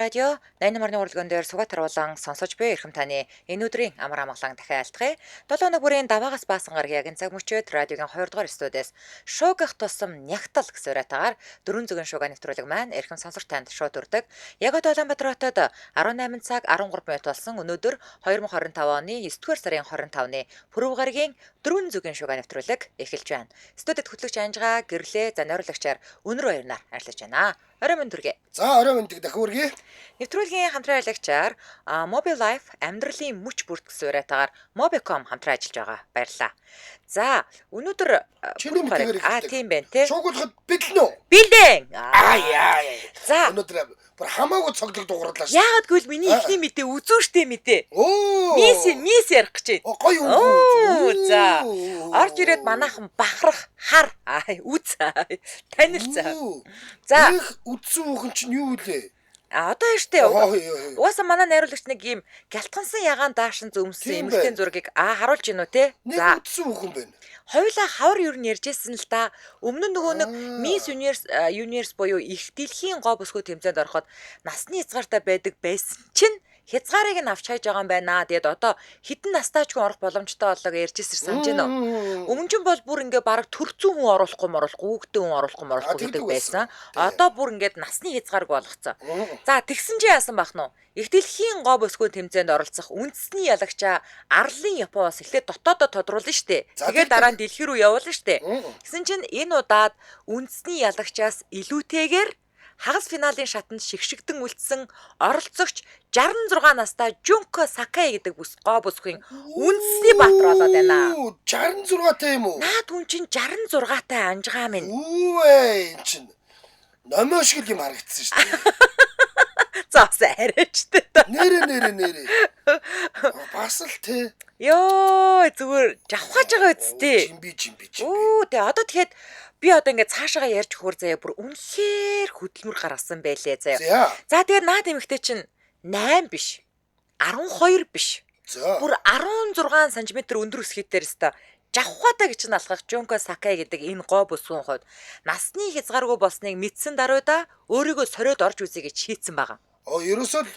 Радио 88 урлагэн дээр сугат харуулan сонсож буй эрхэм таны энэ өдрийн амар амгалан дахин айлтгая. 7 хоног бүрийн даваагаас баасан гарагийн яг цаг мөчид радиогийн 2 дугаар студиэс шуугих тусам нягтал гэсэн уриатаагаар дөрвөн зүгэн шууга нэвтрүүлэг маань эрхэм сонсогч танд шууд хүрдэг. Яг одоо Улаанбаатар хотод 18 цаг 13 минут болсон. Өнөөдөр 2025 оны 9 дугаар сарын 25-ны пүрэв гарагийн дөрвөн зүгэн шууга нэвтрүүлэг эхэлж байна. Студид хөтлөгч Анжгаа гэрлээ за найруулагчаар Өнөр баярнаар ажиллаж байна. Орой минь төргий. За орой мэндийг дахин хүргэе. Нэвтрүүлгийн хамтран ажиллагчаар Mobile Life амьдралын мөч бүртгэсэн уриатаагаар Mobicom хамтран ажиллаж байгаа. Баярлалаа. За, өнөөдөр Чиний пүрэв мэдээгээр гараг. эхэлдэг. Тийм байна те. Шуугуулахад бэлэн үү? Бэлэн. Аа яа. За, Өнөөдөр бүр хамаагүй цоглог дугуурлаа шүү. яагаад гэвэл миний эхний мэдээ үзүүштэй мэдээ. Оо. Мис ярих гэж байна. Оо гоё Оо, үү. за. Орж ирээд манайхан бахарх хар үз танил за. За. Их үдсэн хүүхэн чинь юу вэ? Одоо штэ Оо, ёо, ёо. Угаасаа манай найруулагч нэг ийм гялтгансан ягаан даашин зөмсөн Тийм эмэгтэйн байна. зургийг харуулж гинүү те. Нэг За. үдсэн хүүхэн байна. Хоёулаа хавар ер нь ярьжсэн л да. Өмнө нь нөгөө нэг Аа. Miss Universe Universe буюу их дэлхийн гоо бүсгүй тэмцээнд ороход насны хязгаартай байдаг байсан чинь хязгаарыг нь авч хайж байгаа юм байна. Тэгээд одоо хитэн настайч хүн орох боломжтой боллоо гэж ярьжсэн санаж байна уу? Өмнө нь бол бүр ингээ бараг төрцөн хүн оруулахгүй моруулахгүй, хүүхдээ хүн оруулахгүй моруулахгүй гэдэг тэгдэг байсан. байсан. Одоо бүр ингээд насны хязгааргүй болгоцсон. За тэгсэн чи яасан бах нь вэ? Их дэлхийн гоо бүсгүй тэмцээнд оролцох үндэсний ялагчаа Арлын Японоос эхлээд дотоодоо тодруулна штэ. За, Тэгээд тэгдэг. дараа нь дэлхий рүү явуулна штэ. Мм. Тэгсэн чинь энэ удаад үндэсний ялагчаас илүүтэйгээр хагас финалийн шатанд шигшигдэн үлдсэн оролцогч 66 настай Жүнко Сакай гэдэг бүс гоо бүсгүй үндэсний баатар болоод байна. 66 та юм уу? Наад хүн чинь 66 тай анжгаа минь. Үү ээ эн чинь номио шиг л юм харагдсан шүү дээ. За бас арайчтай та. Нэрэ нэрэ нэрэ. Бас л те. Йоо зүгээр жавхаж байгаа үсттэй. Жимби жимби жимби. Өө тэгээ одоо тэгэхэд би одоо ингээд цаашаага ярьж өгөхөр заяа бүр үнэхээр хөдөлмөр гаргасан байлээ заяа. За. За тэгээд наад эмэгтэй чинь 8 биш. 12 биш. За. Бүр 16 см өндөр өсгийтэй өстой жавхаатай гэж нь алхах Жунко Сакай гэдэг энэ гоо бүсгүйн хувьд насны хязгааргүй болсныг мэдсэн даруйда өөрийгөө сориод орж үзье гэж шийдсэн байгаа. Оо ерөөсөө л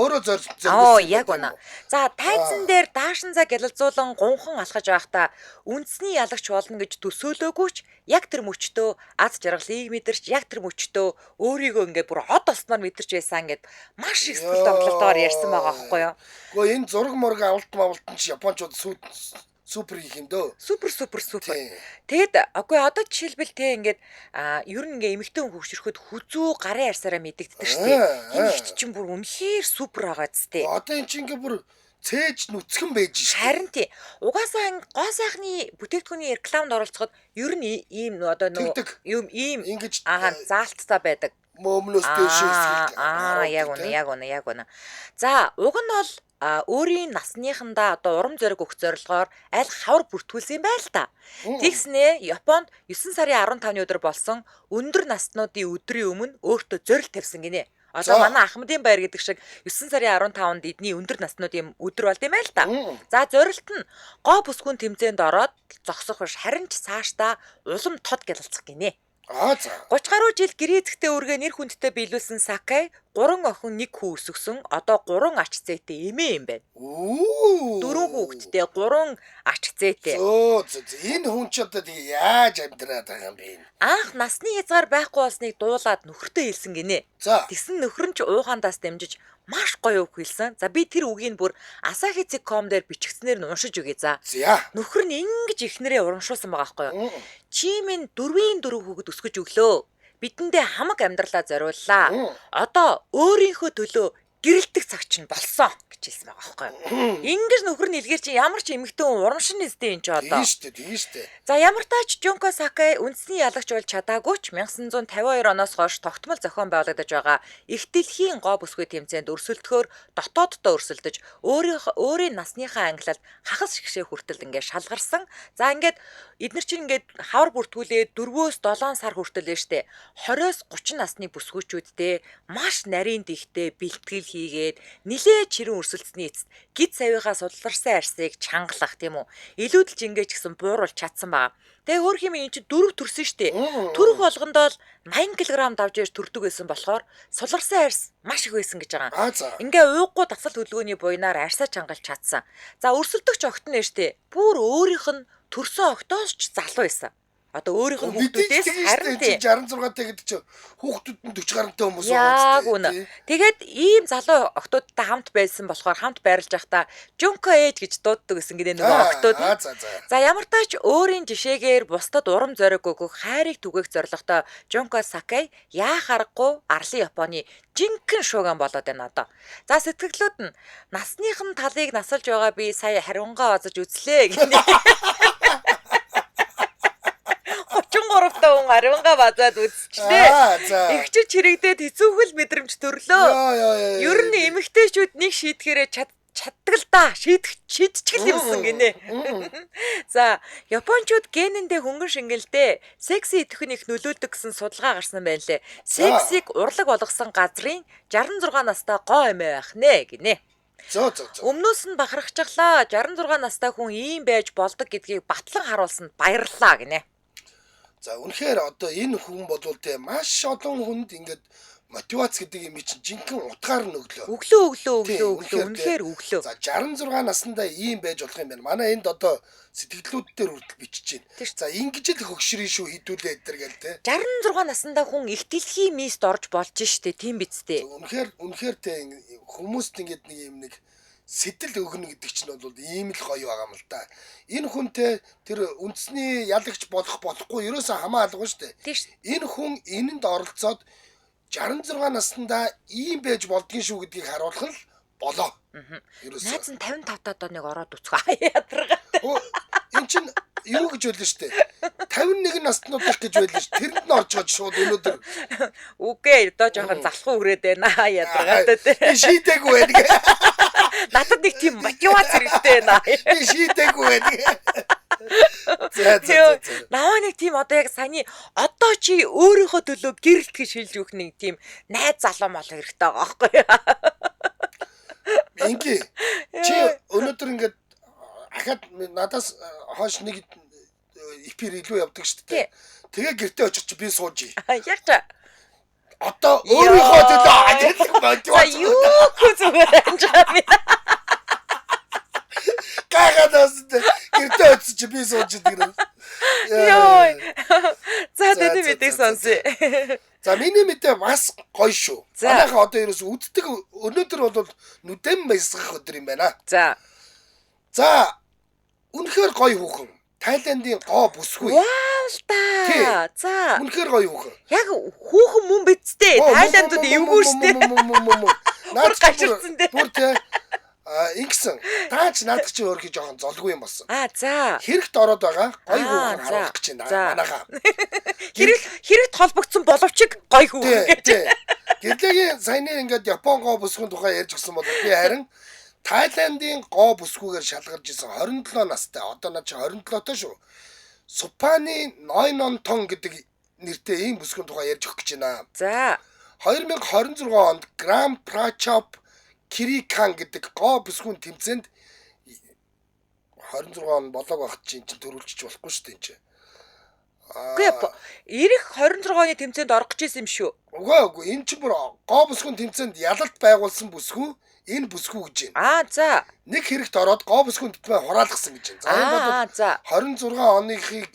өөрөө зорж Аа зориулсан яг юм үнэ. уу? За тайзан дээр даашин за гялалзуулан гунхан алхаж байхдаа үндэсний ялагч болно гэж төсөөлөөгүй ч яг тэр мөчтөө аз жаргалыг мэдэрч яг тэр мөчтөө өөрийгөө ингээд бүр од олсноор мэдэрч байсан гэд маш их сэтгэл догдлолтойгоор ярьсан байгаа байхгүй юу? Гэхдээ энэ зураг мураг авалт мавалт нь чи японочууд супер хийх юм дөө. Супер супер супер. Тийм. Тэгэд үгүй одоо жишээлбэл те ингээд ер нь ингээ эмэгтэй хүн хөвшөрөхөд хүзүү гарын арьсаараа мэдэгддэг шүү дээ. Энэ ихч чинь бүр үнэхээр супер байгаа зү те. Одоо эн чинь ингээ бүр цээж нүцгэн байж шүү. Харин тий. Угаасаа гоо сайхны бүтээгдэхүүний рекламад оролцоход ер нь ийм одоо нөгөө Тэгдэг. юм ийм Ингэж заалттай байдаг. мөөмнөөс дээшээ эсгэлт. Яг үнэ, яг үнэ, яг үнэ. За, уг нь бол өөрийн насныхандаа одоо урам зориг өгөх зорилгоор аль хавар бүртгүүлсэн юм байна л та. Тэгснээ Японд 9 сарын 15-ны өдөр болсон өндөр наснуудын өдрийн өмнө өөртөө зорилт тавьсан гинэ. Одоо манай Ахмадын баяр гэдэг шиг 9 сарын 15-нд эдний өндөр наснуудын өдөр болд юм байна л та. За зорилт нь гоо бүсгүн тэмцээнд ороод зогсох биш харин ч цаашдаа улам тод гялалцах гинэ. Аа за. 30 гаруй жил гэрээ эзэгтэй үргээ нэр хүндтэй биелүүлсэн Сакай 3 охин 1 хүү өсгсөн. Одоо 3 ач зээтэй эмээ юм байна. Үү. 4 хүүхэдтэй 3 ач зээтэй. Зөө зөө зөө. Энэ хүн чи одоо тэгээ яаж амьдраад байгаа юм бэ? Анх насны хязгаар байхгүй болсныг дуулаад нөхөртөө хэлсэн гинэ. За. Тэгсэн нөхөр нь ч уухандаас дэмжиж маш гоё үг хэлсэн. За би тэр үгийг бүр asahi.com дээр бичигдснээр нь уншиж өгье за. За. Нөхөр нь ингэж эхнэрээ урамшуулсан байгаа байхгүй юу? Чи минь 4-ийн 4 хүүхэд өсгөж өглөө. Бидэндээ хамаг амьдралаа зориуллаа. Одоо өөрийнхөө төлөө гэрэлтэх цаг чинь болсон гэж хэлсэн байгаа байхгүй юу? Ингэж нөхөр нь илгээр чи ямар ч эмэгтэй хүн урамшин нэстэй юм чи одоо. Тийм шүү дээ, тийм шүү дээ. За ямар тач Жунко Сакай үндэсний ялагч болж чадаагүй ч 1952 оноос хойш тогтмол зохион байгуулагдаж байгаа их дэлхийн гоо бүсгүй тэмцээнд өрсөлдөхөөр дотооддоо өрсөлдөж өөрийн насныхаа ангилалд хагас шигшээ хүртэл ингээд шалгарсан. За ингээд эднэр чинь ингээд хавар бүртгүүлээ 4-өөс 7 сар хүртэл нь штэ 20-оос 30 насны бүсгүүчүүдтэй маш нарийн дихтэй бэлтгэл хийгээд нилээ чирэн өрсөлдсөний эцэст гид савийнхаа суларсан арьсыг чангалах тийм үү? Илүүдэлж ингэж гэсэн бууруулж чадсан байгаа. Тэгээ өөр хэмээ эн чинь дөрөв төрсөн штэ. Төрөх болгондоо л 80 кг давж ирж төрдөг байсан болохоор суларсан арьс маш их байсан гэж байгаа. Ингээ ууггүй дасгал хөдөлгөөний буйнаар арьсаа чангалж чадсан. За өрсөлдөгч огт нь штэ. Бүр өөрийнх нь төрсөн огтоос ч залуу байсан. Одоо өөрийнх нь хүүхдүүдээс харин тий 66 таа гэдэг чинь хүүхдүүд нь 40 гаруйтай хүмүүс байгаа. Яг үнэ. Тэгээд ийм залуу охтуудтай хамт байсан болохоор хамт байрлаж байхдаа Junko ээж гэж дууддаг гэсэн гинэ нөгөө охтууд. За ямар тач өөрийн жишээгээр бусдад урам зориг өгөх, хайрыг түгээх зорилготой Junko Sakai яах аргагүй арлын Японы жинхэнэ шууган болоод байна одоо. За сэтгэлүүд нь насныхан талыг насалж байгаа би сая хариунгаа озож үзлээ гинэ. 33 та хүн ариунгаа базаад үзчихлээ. Эгчиж хэрэгдээд хэцүүхэл мэдрэмж төрлөө. Ер нь эмэгтэйчүүд нэг шийдэхээрээ чаддаг л да. Шийдчихэл юмсан гинэ. За, японочууд генэндээ хөнгөн шингэлдээ секси идэвх нь их нөлөөлдөг гэсэн судалгаа гарсан байна лээ. Сексийг урлаг болгосон газрын 66 настай гоо эмээ байх нэ гинэ. Зөө. Өмнөөс нь бахархчихлаа. 66 настай хүн ийм байж болдог гэдгийг батлан харуулсанд баярлалаа гинэ. За үнэхээр одоо энэ хүн болвол те маш олон хүнд ингээд мотивац гэдэг юм чинь жинхэнэ утгаар нь өглөө. Өглөө үнэхээр өглөө. За 66 наснда ийм байж болох юм байна. Манай энд одоо сэтгэлдлүүд дээр хүртэл бичиж байна. За ингэж л хөгшрийн шүү хідүүлээ эдэр гээл те. 66 наснда хүн их дэлхийн мист орж болж штэ тийм биз дээ. Үнэхээр те хүмүүст ингээд нэг юм нэг сэтэл өгнө гэдэг чинь бол ийм л гоё байгаа юм л да. Энэ хүнтэй тэр үндэсний ялагч болох болохгүй ерөөсөө хамаа алгагүй шүү дээ. Энэ хүн энэнд оролцоод 66 наснда ийм байж болдгийн шүү гэдгийг харуулах нь болоо. Ерөөсөө. Найз нь 55 таад нэг ороод үцэх ядаргаатай. Эн чинь юу гэж байлаа шүү дээ. 51 наснууд их гэж байлаа шүү. Тэрэнд нь орж байгаа шууд өнөөдөр. Үгүй одоо жоохон залхуу хүрээд байна ядаргаатай те. Би шийдээгүй байна гэ. Надад нэг тийм мотивац хэрэгтэй байна. Би шийдээгүй байна. За. Наваа нэг тийм одоо яг саяны одоо чи өөрийнхөө төлөө гэрэлтгэж шилж өгөх нэг тийм найз залуу мол хэрэгтэй байгаа байхгүй юу? Инги чи өнөөдөр ингээд ахаад надаас хойш нэг эпир илүү явдаг шүү дээ. Тэгээ гэртээ очих чи би сууж. Яг ч одоо өөрийнхөө төлөө ажиллах мотивац. Юу зүгээр анжаа би. Гайхаад гэртээ очиж чи би сууж идэг. Йой. За тэний мэдээг сонсъё. За миний мэдээ бас гоё шүү. Манайха одоо ерөөс үддэг өнөөдөр бол нүдэн баясгах өдөр юм байна. За. За үнэхээр гоё хүүхэн. Тайландын гоо бүсгүй. Вау л та. За. Үнэхээр гоё хүүхэн. Яг хүүхэн мөн бидтэй. Тайландууд эвгүй штэ. Наад гаширсан дээ. Бүр тэ ингэсэн. Таач наадах чи өөрхий жоохон золгүй юм болсон. Аа за. Хэрэгт ороод байгаа гоё хүүхэн харуулах гэж байна. Манайхаа. Хэрэгт холбогдсон боловч гоё хүүхэн гэж. Гэрлэгийн саяны ингээд Япон гоо бүсгүйн тухай ярьж гисэн бол би харин Тайландын гоо бүсгүйгээр шалгарч исэн 27 настай. Одоо над чи 27 тоо шүү. Супани Нойнонтон гэдэг нэртэй ийм бүсгүйн тухай ярьж өгөх гэж байна. За. 2026 онд Гран Прачоп Кирикан гэдэг гоо бүсгүйн тэмцээнд 26 он болоог багт чинь төрүүлчих болохгүй шүү дээ энэ чинь. Үгүй ирэх 26 оны тэмцээнд орох гэж исэн юм шүү. Үгүй энэ чинь бүр гоо бүсгүйн тэмцээнд ялалт байгуулсан бүсгүй энэ бүсгүй гэж байна. Аа за. Нэг хэрэгт ороод гоо бүсгүйн тэмцээн хураалгасан гэж байна. За энэ бол 26 оныхыг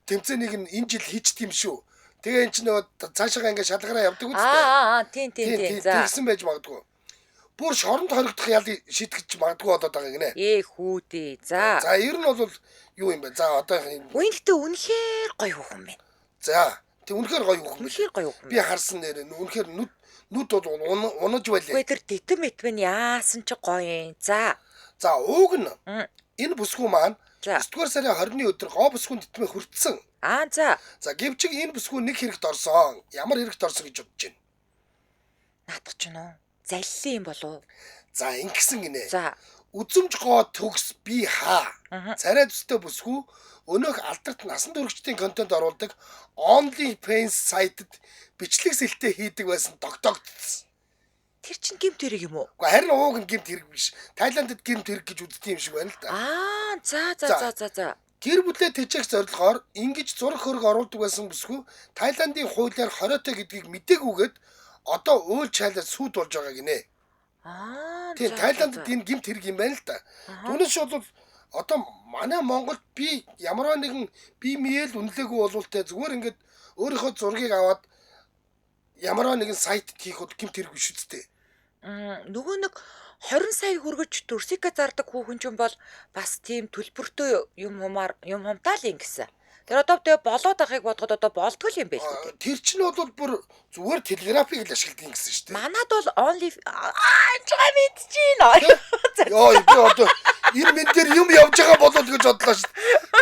тэмцээнийг нь энэ жил хийчт юм шүү. Тэгээ эн чинь нөгөө цаашаа ингээд шалгараа явдаг үстэй. Аа тийм. За. Тэгсэн байж магадгүй. Бүр шоронд хоригдох ял шийтгэж магадгүй болоод байгаа гинэ. Ээ хүүдээ. За. За ер нь бол юу юм бэ? За одоо Үн гэтээ үнэхээр гоё хүүхэн байна. За. Тэг үнэхээр гоё хүүхэн. Үнэхээр гоё хүүхэн. Би харсан нэр үнэхээр нүд бол унаж байлээ. Үгүй тэр тэтэн мэтвэн яасан ч гоё юм. За. За ууг нь энэ бүсгүй маань 9 дугаар сарын 20-ны өдөр гоо бүсгүйн тэтмээ хүртсэн. Аа за. За гэвч энэ бүсгүй нэг хэрэгт орсон. Ямар хэрэгт орсон гэж бодож байна? Наадах ч нөө. Заллин юм болов уу? За ингэсэн гинэ. За. Үзэмж гоо төгс би хаа. Царай зүстэй бүсгүй өнөөх алдарт насан туршидтын контент оруулдаг OnlyFans сайтад бичлэг сэлтээ хийдэг байсан тогтоогдсон. Тэр чинь гэмт хэрэг юм уу? Гэхдээ харин ууг нь гэмт хэрэг биш. Таиландд гэмт хэрэг гэж үздэг юм шиг байна л да. Аа, за за За. за за за. Гэр бүлээ тэжээх зорилгоор ингэж зураг хөрөг оруулдаг байсан бүсгүй Таиландын хуулиар хориотой гэдгийг мдэггүйгээд одоо уйл чайлаад сүд болж байгаа гинэ. Аа, Тийм за, за, Таиландд за. энэ гэмт хэрэг юм байна л да. Аха. Түүнээс бол одоо манай Монголд би ямар нэгэн би миэл үнэлээгүй болвол те зүгээр ингээд өөрийнхөө зургийг аваад ямар нэгэн сайтд хийх бол гэмт хэрэг биш үсттэй. Нөгөө нэг 20 сая хүргэж төрсикэ зардаг хүүхэн ч юм бол бас тийм төлбөртэй юм хумаар юм хумтаа л юм гэсэн. Тэр одоо тэгээ болоод ахыг бодоход одоо болдгоо л юм байл үү. Тэр чинь бол бүр зүгээр телеграфыг л ашигладаг юм гэсэн шүү дээ. Манад бол only аа чам мэдчихээн. Йоо би одоо энэ мен дээр юм явж байгаа болов гэж бодлоо шүү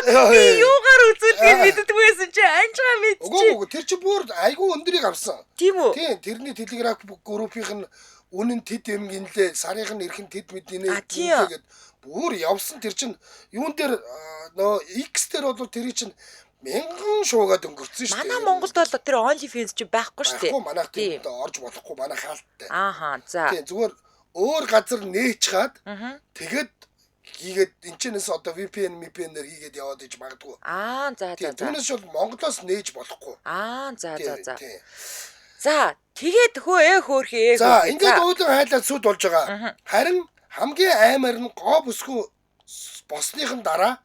дээ. Би юугаар үзүүлдгийг мэддэггүйсэн чи анжгаа Үгүй мэдчихээн. үгүй тэр чинь бүр айгүй өндрийг авсан. Тийм үү? Тийм тэрний телеграф группийнх нь үнэн тэд юм гинлээ сарынх нь эрхэн тэд мэднэ А, тийм. гэд бүр явсан тэр чинь юун дээр нөө X дээр бол тэрий чинь мянган шуугаад өнгөрцөн шүү дээ. Манай Монголд бол тэр OnlyFans чи байхгүй шүү дээ. байхгүй манайх Тийм. тийм орж болохгүй манай хаалттай. Ааха за. Тийм зүгээр өөр газар нээч хаад Аа. тэгээд хийгээд эн чинээс одоо VPN VPN-ээр хийгээд яваад иж магадгүй. Аа за за Тийм за. түүнээс бол Монголоос нээж болохгүй. Аа за за Тийм за. тийм. За тэгээд хөө ээ хөөрхий ээ За хөөрхий. ингээд За. уулын хайлаад сүд болж байгаа. Мгм. Харин хамгийн аймаар нь гоо бүсгүй босныхын дараа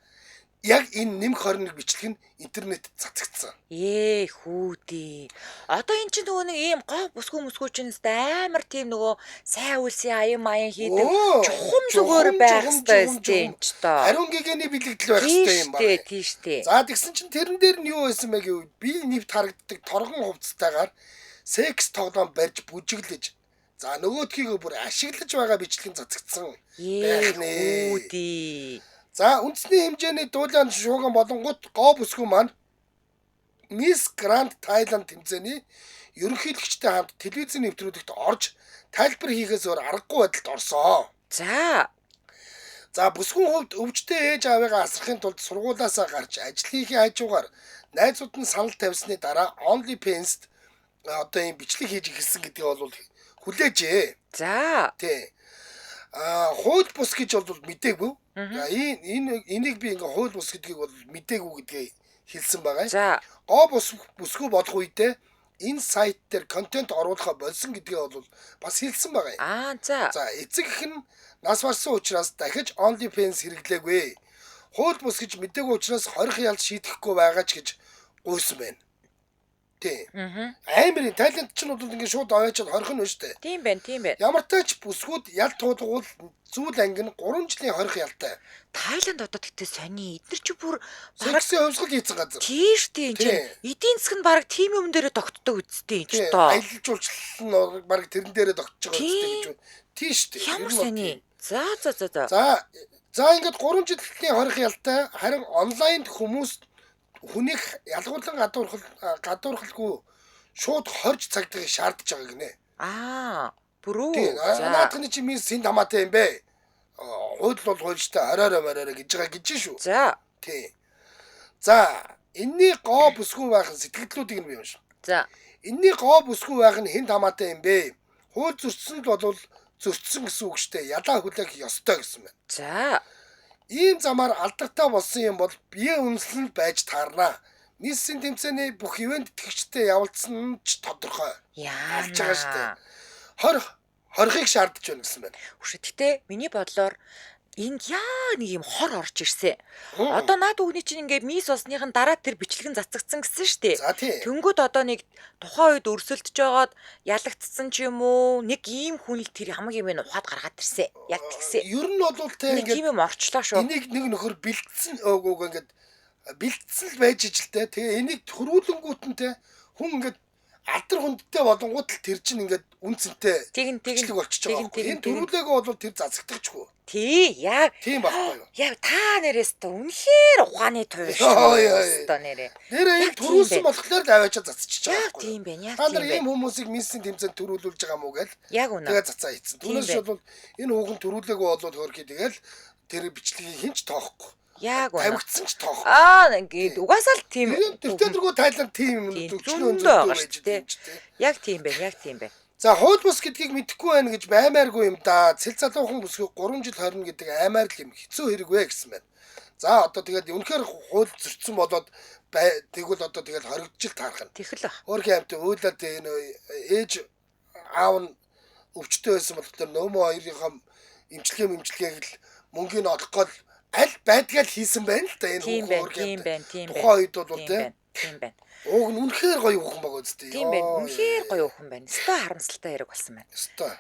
яг энэ нэмэх 21 бичлэг нь интернетэд цацагдсан. Ээ хүүдий. Одоо эн чинь нөгөө нэг ийм гоо бүсгүй мүсгүй чинь өстой амар тийм нөгөө сайн үлсийн аян маян хийдэг Өө, чухам зүгээр байх чухам, ёстой чухам, өстэй чухам. юм ч тоо. Ариун гэгэний бэлэгдэл байх ёстой юм Тийштэй байна. тийштэй. За тэгсэн чинь тэрэн дээр нь юу байсан бэ гэвэл би нэвт харагддаг торгон хувцастайгаар секс тоглоом барьж бүжиглэж за нөгөөдхийгөө бүр ашиглаж байгаа бичлэг нь цацагдсан. Ээ байх нэ. хүүдий. За үндэсний хэмжээний дуулаан шууган болонгууд гоо бүсгүй маань Мисс Гранд Тайланд тэмцээний ерөнхийлөгчтэй хамт телевизийн нэвтрүүлэгт орж тайлбар хийхээс өөр аргагүй байдалд орсон. За. За бүсгүйн хувьд өвчтөе ээж аавыгаа асрахын тулд сургуулиасаа гарч ажил хийхин хажуугаар найзууд нь санал тавьсны дараа OnlyFans-д одоо ийм бичлэг хийж эхэлсэн гэдгийг бол хүлээжээ. За. Тий. А хууль бус гэж бол мдээгүй. Мгм. За энэ энэ энийг би ингээ хууль бус гэдгийг бол мдээгүй гэдгээ хэлсэн байгаа. За. Гоо бус бүсгүй болох үедээ энэ сайт дээр контент оруулахаа болсон гэдгээ бол бас хэлсэн байгаа. Аа за. За эцэг эх нь нас барсан учраас дахиж OnlyFans хэрэглээгүй. Хууль бус гэж мдээгүй учраас хорих ялд шийдэхгүй байгаа ч гэж гуйсан байна. Тий. Мгм. Амар Тайланд ч нь бол ингээ шууд аваачаад хорих нь байна шүү дээ. Тийм байна, тийм байна. Ямар ч тач бүсгүүд ял туулгуул зүйл анги нь 3 жилийн хорих ялтай. Тайланд одоо тэгтээ сони эднэр чи бүр бараг Сексийн хувьсгал хийцэн газар. тийштэй энэ чинь Тий. эдийн засаг нь бараг тийм юм дээрээ тогтдог үсттэй энэ ч Тий, тоо. аялал жуулчлал нь бараг тэрэн дээрээ тогтож байгаа үстэй гэж байна. Тий шүү дээ. Ямар Ер нь бол сони. тийм. За за за за. За за ингээд 3 жилийн хорих ялтай харин онлайнд хүмүүс хүнийг ялгуурлан гадуурхал гадуурхалгүй шууд хорж цагдахыг шаардж байгаа гинэ. Аа, бүрүү. Тий, За. наадхны чи минь сэнд хамаатай юм бэ? Хууль бол хуульчтай ороорой мороорой гэж байгаа гэж шүү. За. Тий. За, энэний гоо бүсгүй байх нь сэтгэлдлүүдийг нь би уншина. За. Энэний гоо бүсгүй байх нь хэн хамаатай юм бэ? Хууль зөрчсөн л болвол зөрчсөн гэсэн үг штэ. Ялаа хүлээх ёстой гэсэн байна. За. Ийм замаар алдартай болсон юм бол бие үнэлсэн л байж таарна. Миссийн тэмцээний бүх ивент тэтгэгчтэй явуулсан нь ч тодорхой. Яа. Алж байгаа штэ. Хорих хорихыг шаардж байна гэсэн байна. Үшээ гэтээ миний бодлоор энд яа нэг юм хор орж ирсэн. Одоо наад үгний чинь ингээ мис болсныхын дараа тэр бичлэг нь цацагдсан гэсэн штэ. За тий. Тэнгүүд одоо нэг тухайн үед өрсөлдөж байгаад ялагдсан ч юм уу нэг ийм хүн л тэр хамаг юм ухаад гаргаад ирсэн. Яг тэгсэн. Ер нь бол те Нэг ингээд тийм юм орчлоо шүү. энийг нэг нөхөр бэлдсэн өөг ингээд бэлдсэн л байж ижилтэй. Тэгээ энийг төрүүлэнгүүт нь те хүн ингээд алдар хүндтэй болонгууд л тэр чинь ингээд үн цэнтэй Тэгин тэгин бичлэг болчихж байгаа байхгүй. тэгин, Энэ тэгин. төрүүлээгөө бол тэр зазагдчихгүй. Тий яг Тийм байхгүй юу? яг та нэрээс та үнэхээр ухааны туй шүү. Йоо, ёо, ёо. Өстө нэрээ. Нэрээ Яг энэ төрүүлсэн тийм болохоор л аваачаа зацчихж байгаа Яг байхгүй юу? тийм байна. Яг Та нар тийм ийм байна. хүмүүсийг минсийн тэмцээнд төрүүлүүлж байгаа мó гээл Яг үнэ. тэгээ цацаа хийцэн. Тийм Түүнээс байна. бол энэ хүүхэн төрүүлээгүй болвол хөрхий тэгэл тэр бичлэгийг хинч тоохгүй. Яг үнэ. Тавигдсан ч тоохгүй. Аа ингээд угаасаа л тийм Тэр тэртээ тэргүй Тайланд тийм юм Тийм, зөрчнөө зөндөө байгаа зөндөө байж шүү дээ. тийм ч тийм. Яг тийм байна. Яг тийм байна. За хууль бус гэдгийг мэдэхгүй байна гэж баймааргүй юм да. Цэл залуухан бүсгүй 3 жил хорно гэдэг аймаар л юм хэцүү хэрэг вэ гэсэн байна. За одоо тэгээд үнэхээр хууль зөрчсөн болоод тэгвэл одоо тэгэл хоригдчихл таарах нь. Тэхэл бах. Өөрхийн амьт уйлаад энэ ээж аав нь өвчтөй байсан болохоор нөөмөө хоёрынхоо имчилгээг л мөнгөний олох гол аль байдгаа л хийсэн байна л да энэ Тийм хүүхэн байна, өөрхийн тийм амьт. байна, тийм байна. Тухайн үед бол Тийм тий байна. Тийм байна. Ууг нь үнэхээр гоё хүүхэн байгаа үстэй. Тийм байна. Үнэхээр гоё хүүхэн байна. Өстой харамсалтай хэрэг болсон байна. Өстой.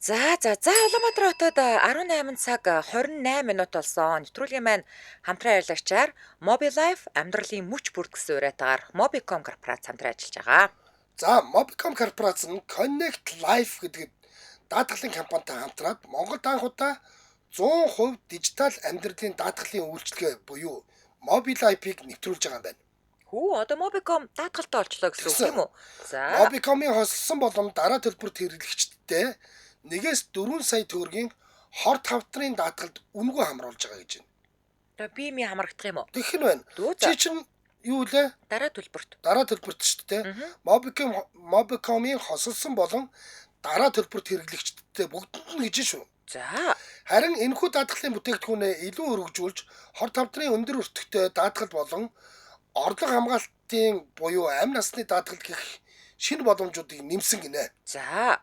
За за за Улаанбаатар хотод 18 цаг 28 минут болсон. Нэвтрүүлгийн маань хамтран ажиллагчаар Mobilife амьдралын мөч бүрд гэсэн уриатгаар Mobicom корпорац хамтран ажиллаж байгаа. За Mobicom корпорац нь Connect Life гэдэг даатгалын компанитай хамтраад Монголд анх удаа 100% дижитал амьдралын даатгалын үйлчилгээ буюу Mobile IP-г нэвтрүүлж байгаа юм байна. Хүү одоо Mobicom даатгалтай олчлоо гэсэн үг юм үү? За. Mobicom-ийн хосолсон болон дараа төлбөрт хэрэглэгчдэд 1-4 сая төгрөгийн хор тавдрын даатгалд үнэгүй хамруулж байгаа гэж байна. Одоо би ми хамрагдах юм уу? Тэгэх нь байна. Дүү Чи чинь юу лээ? Дараа төлбөрт. Дараа төлбөрт шүү дээ. Mobicom-ийн хосолсон болон дараа төлбөрт хэрэглэгчдэд бүгдэнд нь гэж шүү. За. Харин энэхүү даатгалын бүтээгдэхүүнээ илүү өргөжүүлж хор тавдрын өндөр өртөгтэй даатгал болон орлого хамгаалтын буюу амь насны даатгал гэх шинэ боломжуудыг нэмсэн гинэ. За.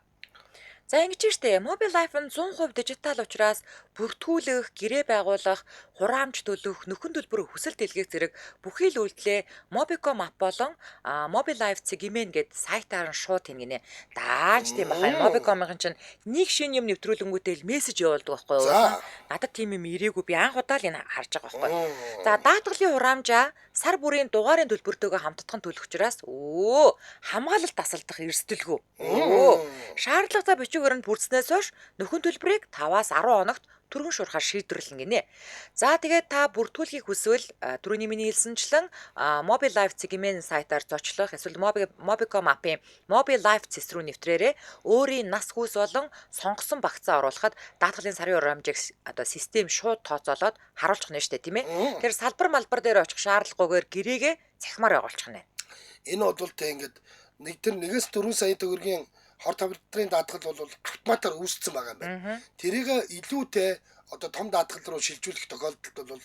За ингэж штэ Mobile Life нь 100% дижитал учраас бүртгүүлэх, гэрээ байгуулах, хураамж төлөх, нөхөн төлбөр хүсэл дэлгэх зэрэг бүхий л үйлдэлээ Mobicom app болон Mobile Life цэг мн гэд сайтаар нь шууд хийнэ гинэ. Дааж тийм баха. Mobicom-ын чинь нэг шинэ юм нэвтрүүлэнгүүтээ л мессеж явуулдаг байхгүй юу? Надад тийм юм ирээгүй, би анх удаа л энэ харж байгаа байхгүй юу? За даатгалын хураамжаа сар бүрийн дугаарын төлбөртөөгөө хамтдах нь төлөх учраас хамгаалалт тасалдах эрсдэлгүй. Шаардлагатай бичиг баримт бүрдснээс хойш нөхөн төлбөрийг 5-аас 10 хоногт түргэн шуурхаар шийдвэрлэнэ гинэ. За тэгээд та бүртгүүлэхийг хүсвэл түрүүний миний хэлсэнчлэн Mobile Life цэг мн сайтаар зочлох эсвэл Mobicom app-ын Mobile Life цэс рүү нэвтрээрээ өөрийн нас хүйс болон сонгосон багцаа оруулахад даатгалын сарын хураамжийг одоо систем шууд тооцоолоод харуулчих нь шүү дээ, тийм ээ. Тэр салбар малбар дээр очих шаардлагагүйгээр гэрээгээ цахимаар байгуулчих нэ. Энэ бол тэ ингээд нэг тэр 1-4 сая төгрөгийн хор тавдрын даатгал бол автоматар үүссэн байгаа юм байна. Тэрийг илүүтэй одоо том даатгал руу шилжүүлэх тохиолдолд бол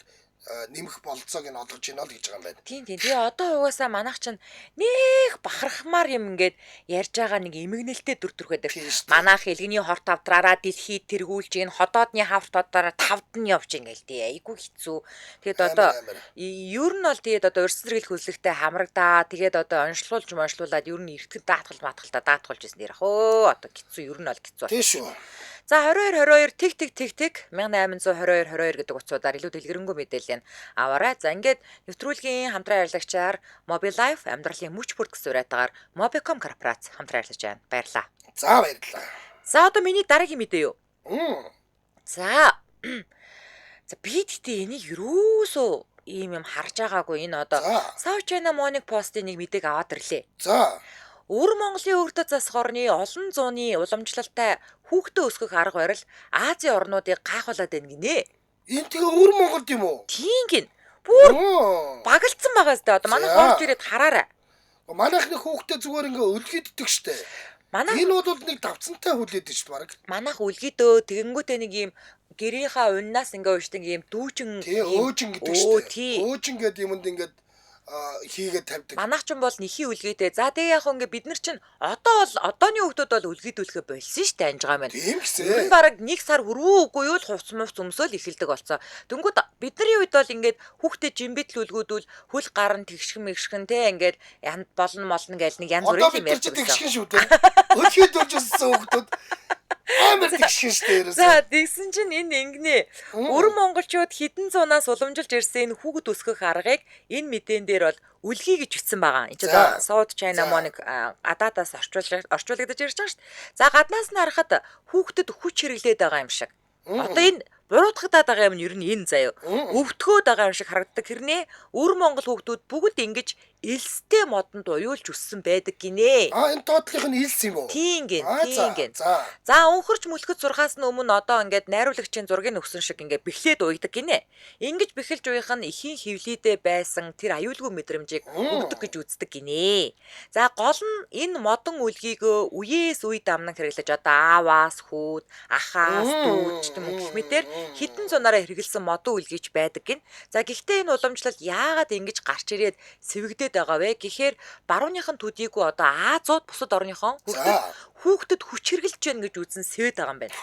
нэмэх бололцоог нь олгож байна л гэж байгаа юм байна. Тийм тийм. Тэгээ одоо угаасаа манайх чинь нэх бахархмаар юм ингээд ярьж байгаа нэг эмгэнэлтэй дүр төрхөд. Манайх элгэний хор тавдраараа дэлхийд тэргүүлж гин ходоодны хавар тодороо тавд нь явж ингээл тий. Айгүй хэцүү. Тэгээд одоо ер нь бол тэгээд одоо урьдчилан зэрэглэх хөзлөгтэй хамрагдаа. Тэгээд одоо онцлуулж монцлуулаад ер нь эртгэн даатгал маатгалта даатгуулж ирсэн дээр ах өө одоо хэцүү ер нь бол хэцүү. Тийм шүү. За 22 22 тэг тэг тэг тэг 1822 22 гэдэг утсуудаар илүү дэлгэрэнгүй мэдээлэл аваарай. За ингээд нэвтрүүлгийн хамтран ажиллагчаар Mobile Life амьдралын мөч бүрд гэсэн уриатгаар Mobicom корпорац хамтран ажиллаж байна. Баярлалаа. За баярлалаа. За одоо миний дараагийн мэдээ юу? За. За би тэгтээ энийг юусоо ийм юм харж байгаагүй. Энэ одоо South China Morning Post-ийн нэг мэдээг аваад ирлээ. За. Өвөр Монголын өрдөд засах орны олон зууны уламжлалтай хүүхдээ өсгөх арга барил Азийн орнуудыг гайхуулаад байна гинэ. Энэ тэгээ өвөр Монголд юм уу? Тийм гин. Бүр багалцсан байгаа сте. Одоо манайх орж ирээд хараарай. Манайх нэг хүүхдээ зүгээр ингээ өлгийддэг штэ. Манайх энэ бол нэг давцантай хүлээдэг штэ баг. Манайх өлгийдөө тэгэнгүүтээ нэг юм гэрийнхаа уннаас ингээ уушдаг юм дүүжин өөжин гэдэг штэ. Өөжин гэдэг юмд ингээд хийгээд тавьдаг. Манайх ч бол нэхий үлгээтэй. За тэгээ яг ингээ бид нар чинь одоо бол одооны хүүхдүүд бол үлгээдүүлэхэ болсон шүү дээ анж байгаа юм. Тийм гэсэн. Ер нь бараг нэг сар хөрвүү үгүй юу л хувц мувц өмсөөл эхэлдэг болсон. Дөнгөд бидний үед бол ингээд хүүхдээ жимбитл үлгүүдүүл хөл гарн тэгшхэн мэгшхэн те ингээд янд болно молно гээл нэг янз бүрийн юм ярьдаг. Одоо бид нар тэгшхэн шүү дээ. Өлхийд үлжсэн хүүхдүүд амар тэгшхэн шүү дээ ерөөсөө. За тэгсэн чинь энэ ингэнэ. Өр монголчууд хэдэн зуунаас уламжилж ирсэн энэ хүүхэд өсгөх аргыг энэ мэдээн дээр бол үлгий гэж бичсэн байгаа. Энэ чинь South China Morning гадаадаас орчуулагдаж ирж байгаа шүү дээ. За гаднаас нь харахад хүүхдэд хүч хэрэглээд байгаа юм шиг. Одоо энэ буруутгагдаад байгаа юм нь ер нь энэ заяа. Өвтгөөд байгаа юм шиг харагддаг. Хэрнээ өр монгол хүүхдүүд бүгд ингэж элстэй модонд уюулж өссөн байдаг гинэ. А энэ тоотлих нь элс юм уу? Тийм гин, Аа тийм за гин. За. За өнхөрч мөлхөд сурхаас нь өмнө одоо ингээд найруулагчийн зургийг өгсөн шиг ингээд бэхлээд уйдаг гинэ. Ингэж бэхэлж уях нь эхийн хөвлийдээ байсан тэр аюулгүй мэдрэмжийг өгдөг гэж үздэг гинэ. За гол нь энэ модон үлгийгөө үеэс үе дамнан хэрэглэж одоо ааваас хүүд, ахаас дүүд ч юм уу гэх мэтэр хэдэн зунаараа хэрэгэлсэн модон үлгийч байдаг гин. За гэхдээ энэ уламжлал яагаад ингэж гарч ирээд сэвэгдээд байгаа вэ гэхээр барууныхан төдийгүй одоо Азууд бусад орныхон хүүхдэд хүч хэрэглэж байна гэж үзэн сэвэд байгаа юм байна.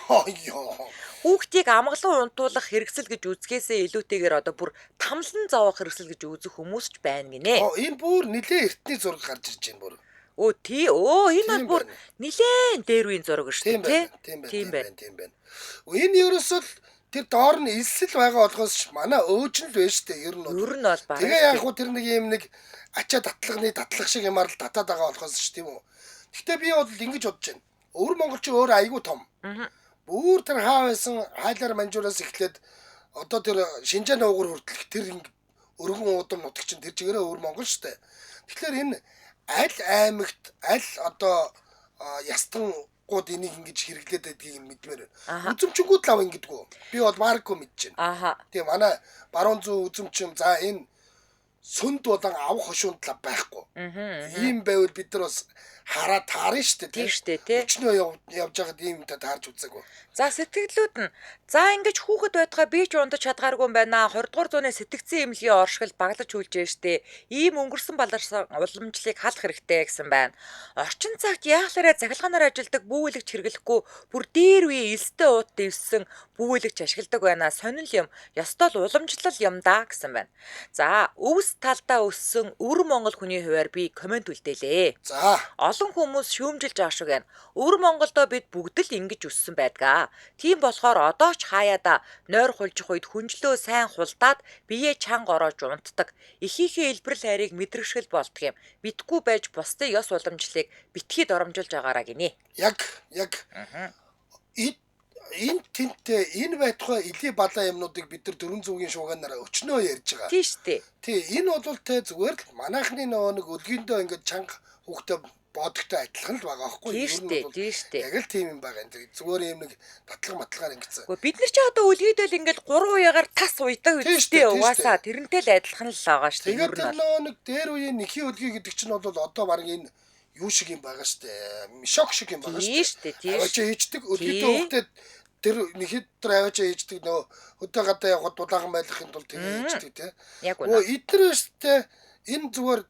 Ёо. Хүүхдийг амгалан унтуулах хэрэгсэл гэж үзгээсээ илүүтэйгээр одоо бүр тамлан зовоох хэрэгсэл гэж үзэх хүмүүс ч байна гинэ. Энэ бүр нилээ эртний зураг гарч ирж байна бүр. Өө тий өө энэ бол бүр нилээн дээр үеийн зураг шүү дээ тий. Тийм байна. Тийм байна. Энэ ерөөсөө тэр доор нь элсэл байгаа болохоос манай өөж нь л байна шүү дээ. Ер нь бол. Ер нь бол бараг. Тэгээ яг хуу тэр нэг юм нэг ачаа татлагны татлах шиг юмар л татаад байгаа болохоос ш тийм үү. Гэхдээ би бол ингэж бодож байна. Өвөр монголчин өөр айгүй том. Бүр тэр хаа байсан хайлаар манжуураас эхлээд одоо тэр Шинжааны уугар хүртэлх тэр өргөн уудам нутаг чинь тэр чигээрээ өвөр монгол шүү дээ. Тэгэхээр энэ аль аймагт аль одоо ястангууд энийг ингэж хэрэглээд байдгийг мэдмээр байна. Үзэмчингүүд л ав ингэдэггүй. Би бол маркгүй мэдэж байна. Аха. Тэгээ манай баруун зүүн үзэмчин за энэ сүнд болон авах хошуунд л байхгүй. Ийм байвал бид нар бас хараа таарна шүү дээ. Тийм шүү дээ, тий. Өчнөө явж байхад ийм та таарч үзээгүй. За сэтгэлдлүүд нь за ингэж хүүхэд байтугай би ч унтаж чадгааргүй юм байна. 20 дугаар зууны сэтгцэн эмнэлгийн оршихол баглаж хүлжээ штэ. Ийм өнгөрсөн баларсан уламжлалыг халах хэрэгтэй гэсэн байна. Орчин цагт яахлаараа цахилгаанаар ажилдаг бүүвэлэгч хэрэглэхгүй бүр дээр үе элстэй уут дэвссэн бүүвэлэгч ашигладаг байна. Сонин юм, ёстой л уламжлал юм да гэсэн байна. За өвс талдаа өссөн өвөр монгол хүний хуваар би комент үлдээлээ. За олон хүмүүс шүүмжилж байгаа шиг байна. Өвөр Монголдоо бид бүгд л ингэж өссөн байдгаа. Тийм болохоор одоо ч хаяада нойр хулжих үед хүнжлөө сайн хулдаад биеэ чанга ороож унтдаг. Эхийнхээ элбэрл хайрыг мэдрэгшгэл болдго юм. Мэдгүй байж бусдын ёс уламжлалыг битгий доромжилж байгаараа гинэ. Яг энэ тэнтээ энэ байтугай илий балаа юмнуудыг бид нар 400-ийн шууганаараа өчнөө ярьж байгаа. Тийм шүү дээ. Тий, энэ бол те зүгээр л манайхны нөгөө нэг өлгийндөө ингээд чанга хүүхдээ боодогтой адилхан л байгаа байхгүй юу? Тийм шүү дээ, тийм шүү дээ. Яг л тийм юм байгаа. Зүгээр юм нэг татлага матлагаар ингэсэн. Гэхдээ бид нар чи одоо өлгийдэл ингээд 3 уяагаар тас уйдаг үстэй угаасаа тэрнтэй л адилхан л байгаа шүү дээ. Тэгээд тэр нөгөө нэг дээр үеийн нэхий өлгий гэдэг чинь бол одоо баг энэ юу шиг юм байгаа шүү дээ. Мишок шиг юм байгаа шүү дээ. Тийм шүү дээ. Тийм. Аваачаа хийждэг өлгийдөө хүүхдээ тэр нэхий дотор аваачаа хийждэг нөгөө хөдөө гадаа явхад дулаахан байлгахын тулд тэр хийждэг тий. Яг үнэ. Эдгээр шүү дээ. Энэ зүгээр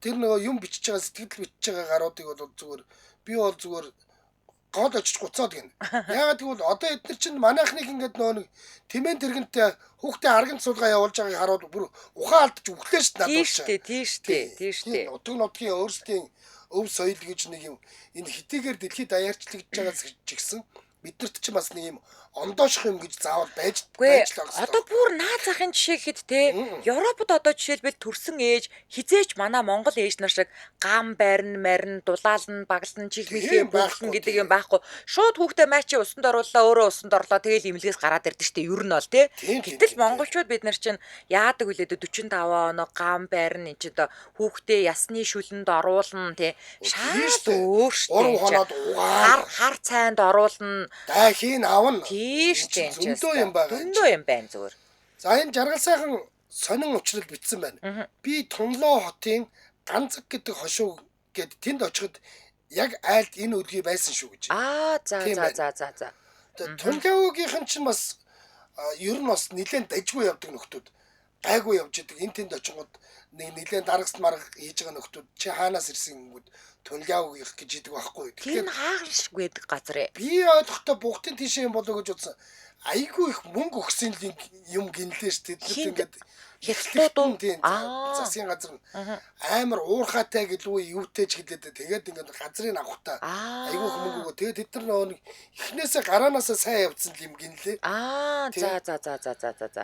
тэр нөгөө юм бичиж байгаа сэтгэл бичиж байгаа гаруудыг бол зүгээр би бол зүгээр гол очиж гуцаад гин. Яагаад гэвэл одоо эдгээр чинь манайхныг ингээд нөгөө нэг тэмээн тэргэнтэй хүүхдээ арган суулгаа явуулж байгааг хараад бүр ухаан алдаж өглөө шүү дээ надад. Тийм шүү дээ, тийм шүү дээ, тийм шүү дээ. Нутаг нутгийн өөрсдийн өв соёл гэж нэг юм энэ хитийгээр дэлхийд даяарчлагдж байгаа ч гэсэн биднэрт ч бас нэг юм ондоошох юм гэж заавал байж байж л байгаа. Одоо бүр наад захын жишээ гэхэд те Европод одоо жишээлбэл төрсэн ээж хизээч манай Монгол ээж нар шиг гам барин марин дулаална баглан чихмэлээ бууглан гэдэг юм байхгүй. Шууд хүүхдээ маачи усанд орууллаа өөрөө усанд орлоо тэгэл имлгээс гараад ирдэ штэ ер нь бол те. Гэтэл монголчууд бид нар чинь яадаг вүлээ 45 оноо гам барин энэ ч одоо хүүхдээ ясны шүлэнд оруулна те. Шал өөр штэ. 3 хоноод угаан хар цайнд оруулна. Дайхийн авна. Тийм шүү дээ. Зөндөө юм байгаа. Зөндөө юм байна зүгээр. За энэ жаргал сайхан сонин учрал бичсэн байна. Би Тунлоо хотын Ганцаг гэдэг хошуу гэд тэнд очиход яг айлд энэ өлгий байсан шүү гэж. Аа за за за за за. Тунлоогийнхэн чинь бас ер нь бас нэлээд дажгүй явдаг нөхдүүд. Гайгүй явж идэг. Энэ тэнд очингууд нэг нэлээд дарагс марга хийж байгаа нөхдүүд чи хаанаас ирсэн гингүүд Тунлоогийнх гэж идэг байхгүй. Тэгэхээр хаагшгүй байдаг газар ээ. Би ойлгохдоо бугтын тийшээ юм болоо гэж бодсон. Айгүй их мөнгө өгсөн юм гинлээ ш. Тэд нар ингээд хятадууд тийм засгийн газар нь амар уурхаатай гэлгүй юутэй ч гэлээ. Тэгээд ингээд газрыг авахтаа айгүй их мөнгө өгөө. Тэгээд тэд нар нөгөө нэг эхнээсээ гараанаасаа сайн явцсан юм гинлээ. Аа за за за за за за за.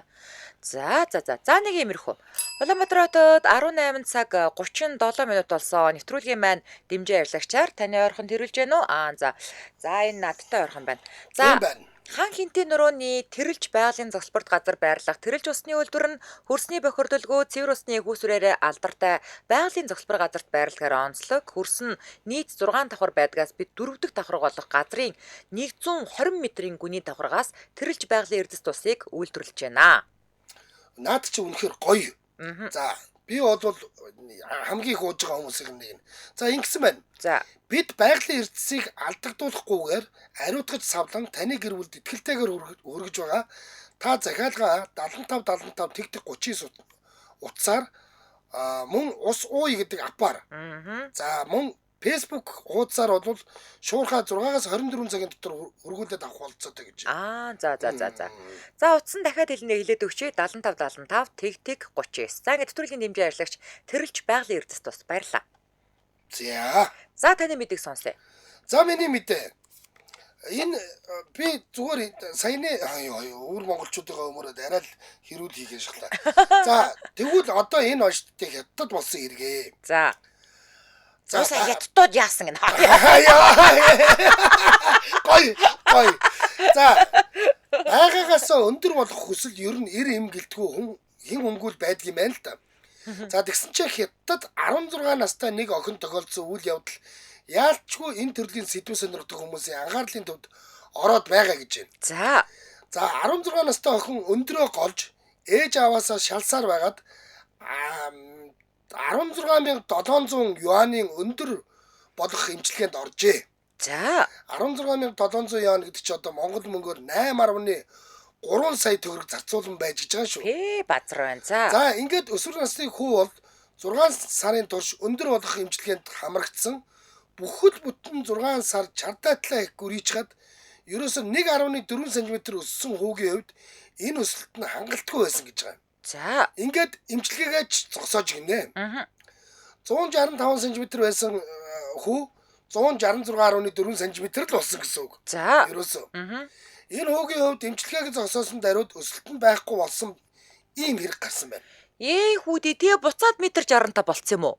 За за за. За нэг иймэрхүү. Улаанбаатар хотод 18 цаг 37 минут болсон. Нэвтрүүлгийн маань дэмжин ажиллагчаар таны ойрхон тэрүүлж гэнэ үү? Аа за. За энэ надтай ойрхон байна. За. Хан хинтийн нурууны тэрэлж байгалийн зогсолборт газар байрлах тэрэлж усны үйлдвэр нь хөрсний бохирдолгүй цэвэр усны хүүсвэрээр алдартай байгалийн зогсолбор газарт байрлагаар онцлог. Хөрс нь нийт 6 давхар байдгаас бид 4 дахь давхар болох газрын 120 метрийн гүний давхаргаас тэрэлж байгалийн эрдэс тусыг үйлдвэрлэж байна. Наад чи үнэхээр гоё. За би бол хамгийн их ууж байгаа хүмүүсийн нэг нь. За ингэсэн байна. За бид байгалийн эрдэсийг алдагдуулахгүйгээр ариутгаж савлан таны гэр бүлд итгэлтэйгээр хүргэж байгаа. Та захиалгаа 75 75 тэг тэг 39 утсаар мөн ус ууя гэдэг апаар. За мөн Facebook хуудасаар бол шуурхаа 6-аас 24 цагийн дотор хүргүүлээд авах болцоотой гэж. Аа за за за за. За утсан дахиад хэлнэ хэлээд өгчээ 75 75 тэг тэг 39. За ингээд төтөрлийн дэмжин ажиллагч тэрэлж байгалийн эрдэс тус баярлалаа. За. За таны мэдээг сонсъё. За миний мэдээ. Энэ би зүгээр саяны өвөр монголчуудыгаа өмөрөөд арай л хэрүүл хийх шахлаа. За тэгвэл одоо энэ онцтой хятад болсон хэрэгээ. За. За хятадууд яасан гэнэ. Гой гой. За байгаагаас өндөр болох хүсэл ер нь эр эм гэлтгүй хүн хэн хөнгүүл байдаг юм байна л да. За тэгсэн чинь хятад 16 настай нэг охин тохиолдсон үйл явдал яалчгүй энэ төрлийн сэдв сонирхдаг хүмүүсийн анхаарлын төвд ороод байгаа гэж байна. За. За 16 настай охин өндрөө голж ээж аваасаа шалсаар байгаад 16,700 юанийн өндөр болох эмчилгээнд оржээ. За 16,700 юан гэдэг чи одоо монгол мөнгөөр 8.3 сая төгрөг зарцуулан байж гэж байгаа шүү. Ээ базар байна. За. За ингээд өсвөр насны хүү бол 6 сарын турш өндөр болох эмчилгээнд хамрагдсан. Бүхэл бүтэн 6 сар чардаатлаа их гүрийчхад ерөөсөө 1.4 см өссөн хүүгийн хувьд энэ өсөлт нь хангалтгүй байсан гэж байгаа. За. Ингээд эмчилгээгээ ч зогсоож гинэ. 165 см байсан хүү 166.4 см л болсон гэсэн үг. За. Ерөөсөө. Энэ хүүгийн хувьд эмчилгээг зогсоосон даруйд өсөлт нь байхгүй болсон ийм хэрэг гарсан байна. Ээ хүүдий тэгээ буцаад метр 65 болцсон юм уу?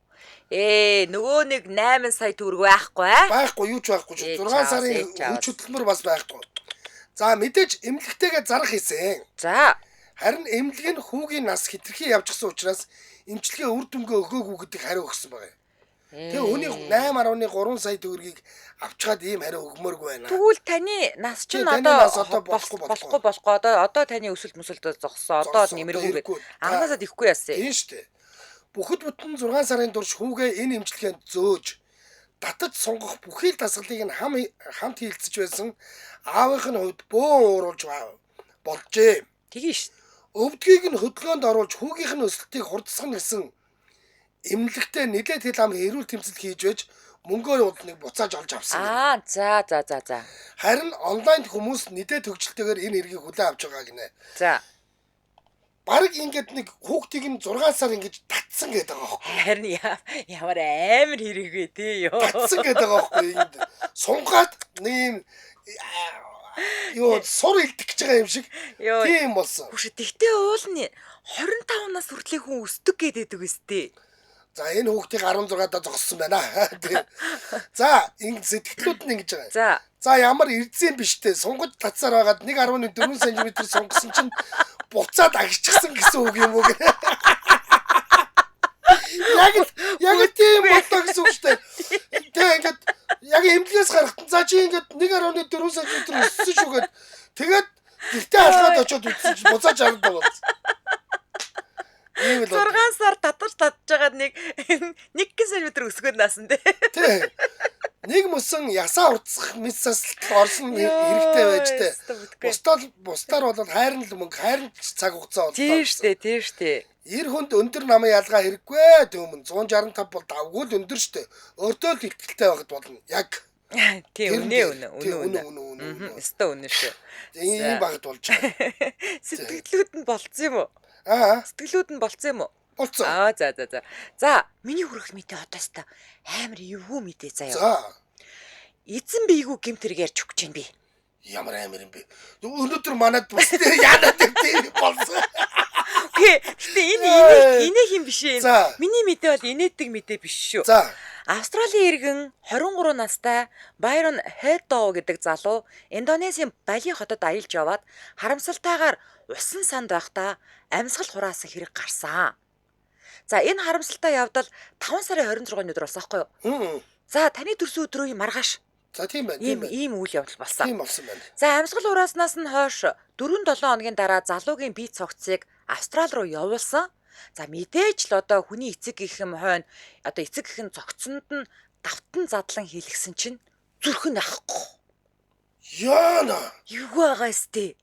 Ээ нөгөө нэг 8 сая төгрөг байхгүй аа? Байхгүй юу ч байхгүй. 6 сарын хүч хөдөлмөр бас байхгүй. За мэдээж эмнэлэгтэйгээ зарах хийсэн. За. Харин эмнэлэг нь хүүгийн нас хэтэрхий явчихсан учраас эмчилгээ үр дүнгээ өгөөгүй гэдэг хариу өгсөн байгаа юм. Тэгээ үүний 8.3 сая төгрөгийг авчгаад ийм хариу өгмөөргүй байна. Тэгвэл таны нас чинь одоо болохгүй одоо таны өсөлт мөсөлт зогссон. Одоо нэмэргүй гээд анхнаасаа тэхгүй яасан. Тийм шүү дээ. Бүхэд бүтэн 6 сарын турш хүүгээ энэ эмчилгээнд зөөж татаж сунгах бүхий л дасгалыг нь хамт хийлцэж байсан аавынх нь хувьд бөөн ууруулж болжээ. Тэгээ шүү. Өвдгийг нь хөдөлгөөнд оруулж хүүгийнх нь өсөлтийг хурдсгана гэсэн эмнэлэгтээ нэлээд хэл ам эрүүл тэмцэл хийж байж мөнгөөр удныг буцааж олж авсан. Аа за за за за. Харин онлайн хүмүүс нэлээд төгжилтэйгээр энэ хэргийг хүлээн авч байгаа гинэ. За. Бараг ингээд нэг хүүхдийг нь 6 сар ингэж татсан гэдэг байгаа байхгүй. Харин ямар амар хэрэг вэ тий ёо. Татсан гэдэг байгаа байхгүй. Ингээд сунгаад нэг юм юу сур илдэх гэж байгаа юм шиг тийм болсон. Хүүш тэгтээ уул нь 25 нас хүртлийн хүн өсдөг гэдэг үстэй. За энэ хүүхдийг 16-даа зогссон байна. За ингэ сэтгэлүүд нь ингэж байгаа. За. За ямар эрдсэн биш те. Сунгаж татсаар байгаад 1.4 см сунгасан чинь буцаад агчихсан гэсэн үг юм уу гэх. Яг тийм боллоо гэсэн үг шүү дээ. Тэгээ ингээд яг эмнэлгээс гарахтан за чи ингээд 1.4 см өссөн шүү гэд тэгээд гэртээ алхаад очиод үзсэн чинь буцааж 60 болсон. 6 сар татаж татж байгаа нэг 1 см өсгөөд наасан тий. Тий. Нэг мөсөн ясаа уртсах мэс заслалт орсон хэрэгтэй байж тээ. Бусдаар бол хайрн л мөнгө, хайрн цаг хугацаа боллоо. Тийм штэ, тийм штэ. Эр хүнд өндөр намын ялгаа хэрэггүй. Төмөн 165 бол давгүй л өндөр штэ. Өөртөө л ихтэй байхад болно. Яг. Тийм үнэ үнэ үнэ үнэ. Өстө үнэ шүү. Ийм багт болж байгаа. Сэтгэлүүд нь болцсон юм уу? Аа. Сэтгэлүүд нь болцсон юм уу? Болцсон. Аа за за за. За, миний хүрэх мэдээ одоо өстө амар эвгүй мэдээ заяа. За. Эзэн биегүй гэмт хэрэг ярьж өгч чинь би. Ямар амар юм бэ? Өнөөдөр манад бус яанаад тийм болсон. Үгүй Гэтэ энэ инээх юм биш ээ. Миний мэдээ бол инээдэг мэдээ биш шүү. За. Австралийн иргэн 23 настай Байрон Хэдо гэдэг залуу Индонезийн Бали хотод аялж яваад харамсалтайгаар усан санд байхдаа амьсгал хураасан хэрэг гарсан. За энэ харамсалтай явдал 5 сарын 26-ны өдөр болсон байхгүй юу? За таны төрсөн өдрөө маргааш. За тийм байна. Тийм ийм үйл явдал болсон. Тийм болсон байна. За амьсгал урааснаас нь хойш 4-7 хоногийн дараа залуугийн бие цогцыг Австрал руу явуулсан. За мэдээж л одоо хүний эцэг гэх юм хойно одоо эцэг гэх нь цогцсонд нь давтан задлан хийлгсэн чинь зүрх нь ахгүй. Яана. Юу байгаа сте.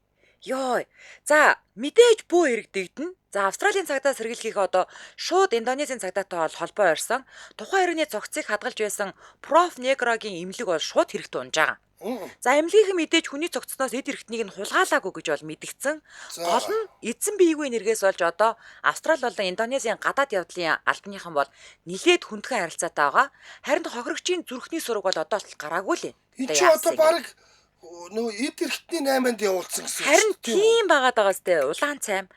Йой. За мэдээж бөө хэрэг дэгдэнэ. За Австралийн цагдаа сэргийлэхийг одоо шууд Индонезийн цагдаатай бол холбоо барьсан. Тухайн хэрэгний цогцыг хадгалж байсан Проф Негрогийн эмнэлэг бол шууд хэрэгт унж байгаа. За эмнэлгийнхэн мэдээж хүний цогцсноос эд эрхтнийг нь хулгайлаагүй гэж бол мэдгдсэн. Гол нь эзэн биегүй нэргээс болж одоо Австрали болон Индонезийн гадаад явдлын албаныхан бол нилээд хүндхэн харилцаатай байгаа. Харин хохирогчийн зүрхний сураг бол одоо л гараагүй л юм. Энэ чи одоо баг нөгөө эд эрхтний 8-нд явуулсан гэсэн. Харин тийм байгаад байгаа сте улаан цайм.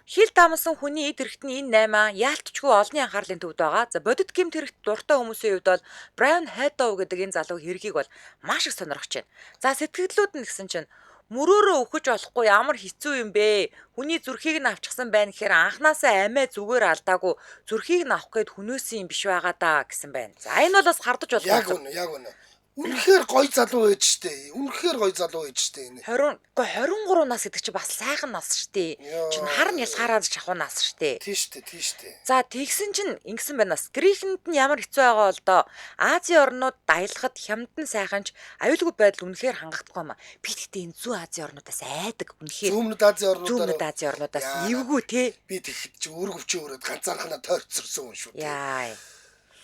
Хил дамсан хүний эд эрхтний энэ 8 яалтчгүй олонний анхаарлын төвд байгаа. За бодит гэмт хэрэгт дуртай хүмүүсийн хувьд бол Брайан Хэдов гэдэг энэ залуу хэргийг бол маш их сонирхож байна. За сэтгэлдлүүд нь гэсэн чинь мөрөөрөө өгөж болохгүй ямар хэцүү юм бэ? Хүний зүрхийг нь авчихсан байна гэхээр анханасаа амиа зүгээр алдаагүй зүрхийг нь авах гээд хүнөөсөн юм биш байгаа даа гэсэн байна. За энэ бол бас хардаж болохгүй. Яг үнэ, яг үнэ. Үнэхээр гоё залуу байж штэ. Үнэхээр гоё залуу байж штэ энэ. 23 нас гэдэг чи бас сайхан нас штэ. Чин хар нь ялгаараа шахуу нас штэ. Тий штэ, тий штэ. За тэгсэн чин ингэсэн байна бас. Грекэнд нь ямар хэцүү байгаа бол доо. Азийн орнууд аялахад хямдхан сайхан ч аюулгүй байдал үнэхээр хангахдаггүй юм а. Би тэгтээ энэ зүүн Азийн орнуудаас айдаг үнэхээр. Зүүн Азийн орнуудаар. Зүүн Азийн орнуудаас эвгүй те. Би тэгэхэд чи өргөвчөө өрөөд ганцаархнаа тойрцорсон хүн шүү. Яа.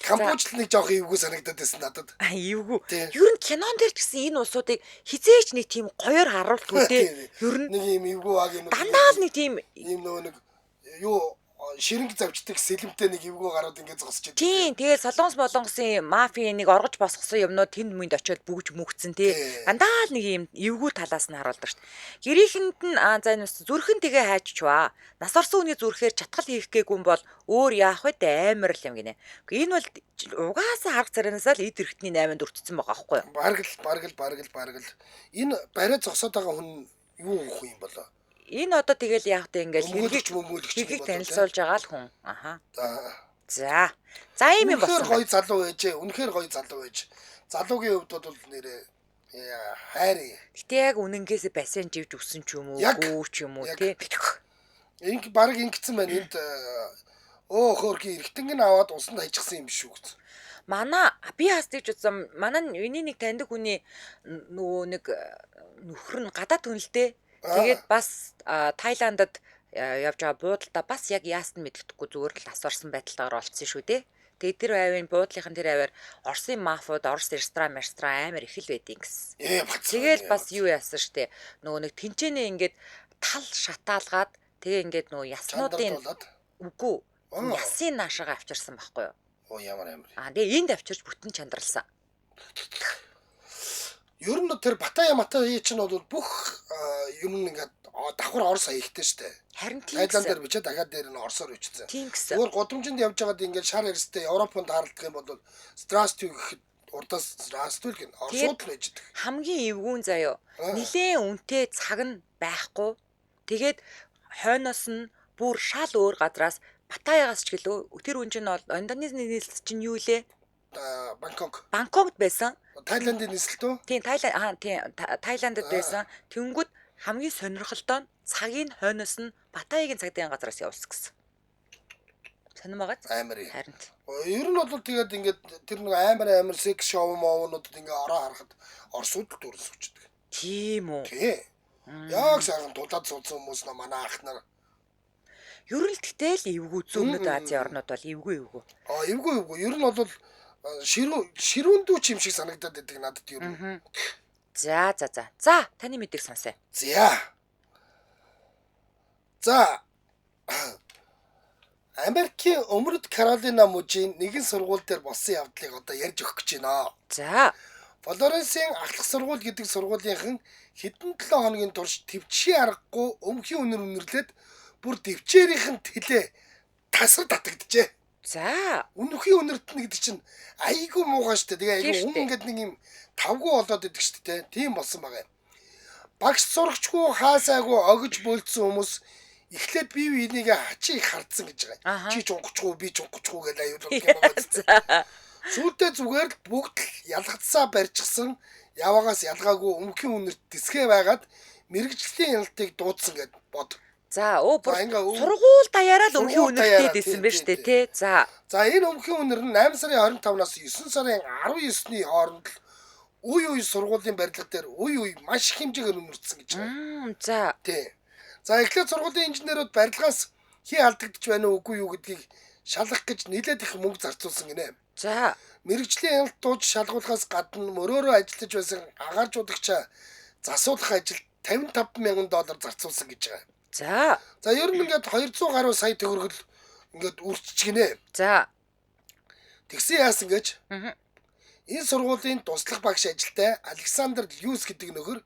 Камбожл нэг жоох эвгүй санагдаад байсан надад. Эвгүй. Ер нь кинон дээр ч гэсэн энэ улсуудыг хизээч нэг тийм гоёор харуулдаггүй те. Ер нь нэг юм эвгүй баг юм. Дандаа л нэг тийм ийм нөгөө нэг юу ширэнг завчдаг сэлэмтэй нэг эвгүй гарууд ингээд зогсож байдаг. Тийм. Тэгээд Солонгос молонгосын мафийн нэг оргож босгосон юмнууд тэнд мүнд очиод бүгж мүгцэн тий. Дандаа л нэг юм эвгүй талаас нь харуулдаг шүү дээ. Гэрийнхэнд нь за энэ зүрхэн тэгээ хайччваа. Нас орсон хүний зүрхээр чатгал хийх гээгүй юм бол өөр яах вэ? Амар л юм гинэ. Энэ бол угаасаа харах царайнасаа л эд эрхтний 8-нд өртсөн байгаа байхгүй юу? Бараг л. Энэ бариа зогсоод байгаа хүн юу өгөх юм болоо? Энэ одоо тэгэл яах вэ ингээл хэргийг танилцуулж байгаа л хүн. Аха. За. За ийм юм болсон. Үнэхээр гоё залуу байжээ. Үнэхээр гоё залуу байж. Залуугийн хувьд бол нэрээ хайр. Гэтэ яг үнэнгээсээ бассейн живж өссөн ч юм уу, гүү ч юм уу тий. Инг баг ингэсэн байна. Энд хөөрхий эргэтэнг нь аваад усанд хайчихсан юм биш үү гэсэн. Манай би хас тэгж утсан. Манай миний нэг таньдаг хүний нөгөө нэг нөхөр нь гадаад хүнэлтэй. Тэгээд бас Таиландд явж байгаа буудалдаа бас яг яасан мэддэхгүй зүгээр л нас орсон байдалтайгаар олцсон шүү дээ. Тэгээд тэр авийн буудлынхан тэр аваар Оросын мафууд, Орос ресторан, ресторан амар их л байдیں гэсэн. Тэгэл бас юу яасан штэ. Нөгөө нэг тэнчэнэ ингээд тал шатаалгаад тэгээ ингээд нөгөө яснуудын үгүй ясын наашаага авчирсан байхгүй юу? Оо ямар амар. Тэгээ энд авчирч бүтэн чандралсан. Ер нь тэр Батая Матая чинь бол бүх юм ингээд давхар Орос аягтай штэ. Харин тийм. Таиланд дээр бичээ дахиад дээр нь Оросоор бичсэн. Тийм гэсэн. Зүгээр гудамжинд явж байгаад ингээд шар эрстэй Европонд харалдах юм бол здравствуй гэхэд урдаас здравствуй гэн Оросууд л байж байгаа. Хамгийн эвгүүн заяо. Нилээн үнэтэй цаг нь байхгүй. Тэгээд хойноос нь бүр шал өөр газраас Батаягаас ч гэлөө тэр үн чинь бол Индонезийн нийслэл чинь юу лээ? Бангкок. Бангкокт байсан. Таиландын нийслэлт үү? Тийм, Таиландд байсан. Тэнгүүд хамгийн сонирхолтой нь цагийн хойноос нь Батаягийн цагдаагийн газраас явуулсан гэсэн. Сонирм байгааз? Амар. Харин. Ер нь бол тэгээд ингээд тэр нэг амар секс шоу моунуудад ингээд ороо харахад Оросууд л дүүрэн суучихдаг. Тийм үү? Тий. Яг сайхан тулаад суудсан хүмүүс на манай ах нар. Ер нь л гэтэл эвгүй зүүн өмнөд Азийн орнууд бол эвгүй. Эвгүй. Ер нь бол ширүүндүү ч юм шиг санагдаад байдаг надад ер нь. За. За, таны мэдээг сонсъё. За. Америкийн Өмнөд Каролина мужийн нэгэн сургууль дээр болсон явдлыг одоо ярьж өгөх гэж байна. За. Флоренсийн ахлах сургууль гэдэг сургуулийнхан хэдэн 7 хоногийн турш төвчийн аргагүй өмхийн үнэр үнэрлээд Бүр дэвчээрийнхэн тэлээ тасар татагджээ. За. Үнэхийн үнэртэн гэдэг чинь айгүй муухай штэ. Тэгээ Тийм айгүй хүн штэ. ингээд нэг юм тавгүй болоод идэг штэ тэ. Тийм болсон байгаа юм. Багш сурагчгүй хаасаагүй огж бөлдсөн хүмүүс эхлээд бие биенийгээ хачин их хардсан гэж байгаа. Аха. Чи чунгачгүй би чунгачгүй гэж аюул юм байгаа. За. Сүүлдээ зүгээр л бүгд л ялгацсаа барьчихсан яваагаас ялгаагүй өмгхийн үнэрт дисгэ байгаад мэрэгжлийн хяналтыг дуудсан гэд бод. За, өө бүр За, ингээ сургууль даяараа л өмхийн Сургууль үнэртэй даяараа, дэсэн тий, байна штэ тий, тий. За. За энэ өмгхийн үнэр нь 8 сарын 25-наас 9 сарын 19-ний хооронд л үе үе сургуулийн барилга дээр үе үе маш их хэмжээгээр үнэртсэн гэж байна. За. Тий. За эхлээд сургуулийн инженерүүд барилгаас хий алдагдчих байна уу үгүй юу гэдгийг шалгах гэж нэлээд их мөнгө зарцуулсан гинэ. За. Мэргэжлийн хяналт дууж шалгуулахаас гадна мөрөөрөө ажиллаж байсан агааржуулагчаа засуулах ажилд 55 мянган доллар зарцуулсан гэж байгаа. За. За ер нь ингээд 200 гаруй сая төгрөгөл ингээд үрчиж гинэ. За. Тэгсэн яасан гэж Мгм. энэ сургуулийн туслах багш ажилтай Александр Льюис гэдэг нөхөр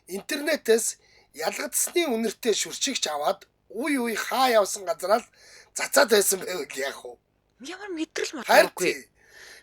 интернетээс ялгацсны үнэртэй шүршигч аваад үе үе хаа явсан газараа л цацаад байсан байвал яах вэ? Ямар мэдрэл Харин мотоогүй. тий.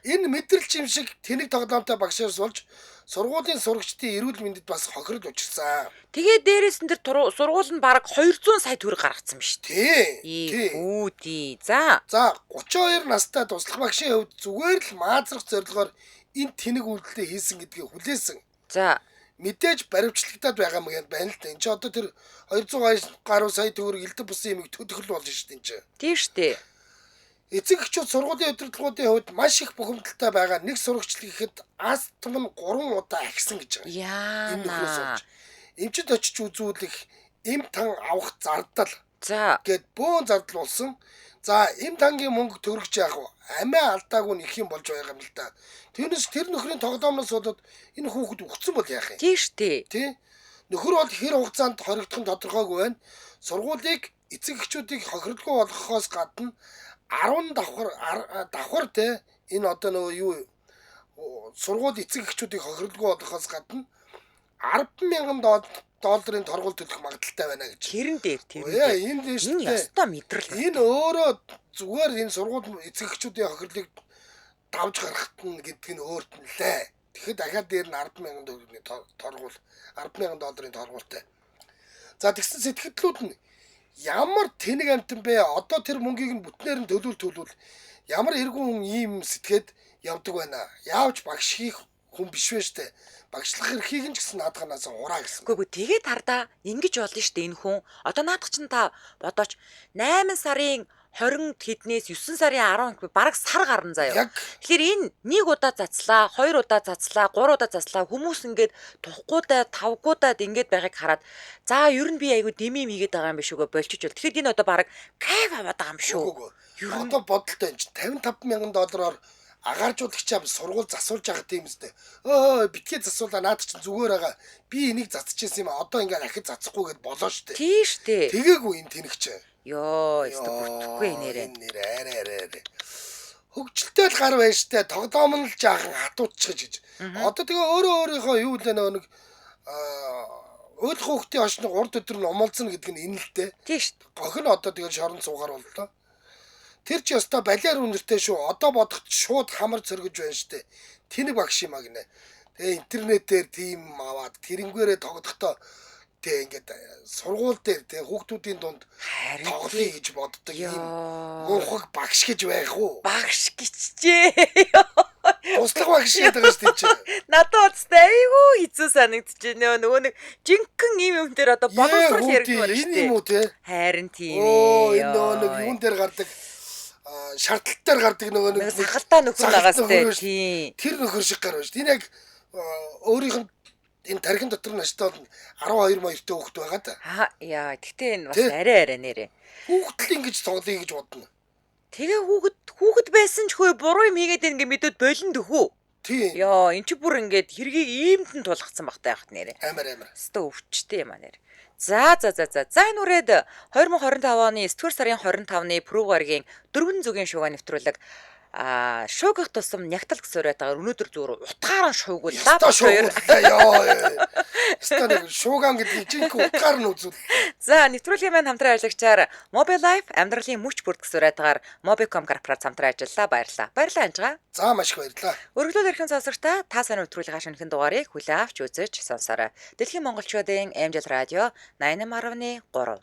Энэ мэдрэлч юм шиг тэнэг тоглоомтой багшаас болж сургуулийн сурагчдын эрүүл мэндэд бас хохирол учирсан. Тэгээ дээрээс нь тэр сургууль нь бараг 200 сая төгрөг гаргацсан ба шүү Тий. дээ. Тий. Үүдий. За. За 32 настай туслах багшийн хувьд зүгээр л маазрах зорилгоор энэ тэнэг үйлдэлээ хийсэн гэдгийг хүлээсэн. За. Мэдээж баримтлагдаад байгаа юм байна л да. Энд чи одоо тэр 200 гаруй сая төгрөг элдв бусын юмыг төдөхөл болно шүү дээ энэ чи. Тийм шүү дээ. Эцэг эхчүүд сургуулийн удирдлагуудын хувьд маш их бухимдалтай байгаа нэг сурагч л гэхэд астм нь 3 удаа ахисан гэж байгаа. Энэ нөхрөөс Яана. болж эмчид очиж үзүүлэх эм тан авах зардал За. гэд бөөн зардал болсон. За эм тангийн мөнгө төрөгч яах вэ? Амиа алдаагүй нь их юм болж байгаа юм л да. Тэрнээс тэр нөхрийн тоглоомноос болоод энэ хүүхэд үхсэн бол яах юм? Тийм шүү дээ. Тий? Нөхөр бол хэр хугацаанд хоригдох нь тодорхойгүй байна. Сургуулийг эцэг эхчүүдийг хохирлгүй болгохоос гадна 10 давхар давхар те энэ одоо нөгөө юу сургууль эцэг эхчүүдийг хохирлгүй болгохоос гадна 10,000 долларын торгуул төлөх магадлалтай байна гэж. Тэрэн дээр тэрэн Яа дээр. энэ дээ шүү Энэ дээ. ёстой мэдрэл. Энэ өөрөө зүгээр энэ сургууль эцэг эхчүүдийн хохирлыг давж гаргах нь гэдэг нь өөрт нь лээ. Тэгэхэд дахиад дээр нь 10,000 төгрөгийн торгуул 10,000 долларын торгуултай. За тэгсэн сэтгэлдлүүд нь ямар тэнэг амтан бэ? Одоо тэр мөнгийг нь бүтнээр нь төлөөл төлөөл ямар эргүүн хүн ийм сэтгээд явдаг байна. Яавч багш хийх хүн биш вэ штэ. Багшлах эрхийг нь ч гэсэн наадханаас ураа гэсэн. Үгүй ээ тэгээд хардаа ингэж болно шүү дээ энэ хүн. Одоо наадах чинь та бодооч 8 сарын 20 хэднээс 9 сарын 10 бараг сар гарна заяа. Яг Тэгэхээр энэ нэг удаа заслаа, хоёр удаа заслаа, гурван удаа заслаа хүмүүс ингээд тухгуудаа, тавгуудаад ингээд байгааг хараад за ер нь би айгу дими юм хийгээд байгаа юм биш үгүй болчих жол. Тэгэхээр энэ одоо бараг кайф аваад байгаа юм шүү. үгүй. Ер нь Одоо бодолтой энэ чинь 55,000 доллараар агааржуулагчаа сургууль засуулж байгаа тийм үстэй. Өө битгий засуулаа наад чинь зүгээр байгаа. Би энийг засчихсан юм а одоо ингээд ахиж засахгүй гэд болоо штэ. тийм штэ. Тэгээгүй энэ тэнэгч. Йоо, өстө бүтэхгүй нэрээ. Энэ нэр арай арай арай. Хөгжилтэй л гар байна штэ. Тоглоом нь л жаахан хатуудчих гэж. Одоо тэгээ өөрөө өөрийнхөө юу лээ нөгөө нэг уйл хөөхтийн орчныг урд өдөр нь умалцна гэдэг нь энэ л дээ. Тийм штэ. Гохин одоо тэгэл шорон суугаар боллоо. Тэр ч ёстой балиар үнэртэй шүү. Одоо бодоход шууд хамар цөргөж байна штэ. Тэнэг багш юм а гинэ. Тэгээ интернетээр тийм аваад тэрнгээрээ тоглохдоо тэг ингээд сургууль дээр тэг хүүхдүүдийн дунд Харин тоглоё гэж боддог ийм ёо. мунхаг багш гэж байх уу? Багш гिचжээ. Туслах багш гэдэг байгаа шүү дээ чи. Надад уцтай айгүй хэцүү санагдчихэв. Нөгөө нэг жинхэнэ ийм юм дээр одоо боловсрал Ээ, яригдмаар хүүхдийн, шүү Энэ юм дээ. уу те? Харин тийм Оо ээ. энэ нөгөө нэг юун дээр гардаг шартлал дээр гардаг нөгөө Нэг сахалтай нөхөр сахалтай байгаас нөхөр шүү дээ. тийм. Тэр нөхөр шиг гар байна шүү дээ. Энэ яг өөрийнх нь энэ тархин дотор нь аштай бол 12 моёртой хүүхэд байгаа да. Аа яа, гэтээ энэ бас Тэ. арай арай нэрээ. Хүүхэд л ингэж тоглоё гэж бодно. Тэгээ хүүхэд байсан ч хөө буруу юм хийгээд ингэ мэдээд болон дөхөө. Тийм. Йоо, эн чи бүр ингээд хэргийг иймд нь тулгацсан багтай байхад нэрээ. Амар амар. Өстө өвчтэй юм а нэр. За за за за. За энэ үрээд 2025 оны 9 дугаар сарын 25-ны Пүрэв гарагийн 4 зүгийн шугаа нэвтрүүлэг Шуугих тусам нягтал гэсэн уриатгаар өнөөдөр зүгээр утгаараа шуугууллаа. Яста шуугууллаа ёо. Яста нэг шууган гэдгийг жинхэнэ утгаар нь үзүүл. За, нэвтрүүлгийн маань хамтран ажиллагчаар Mobile Life амьдралын мөч бүрд гэсэн уриатгаар Mobicom корпорац хамтран ажиллалаа. Баярлалаа. Баярлалаа Анжгаа. За, маш их баярлалаа. Өргөлөөл эрхэм сонсогчдаа, та сайн нэвтрүүлгийн шинэхэн дугаарыг хүлээн авч үзэж сонсоорой. Дэлхийн монголчуудын MJL радио 88.3.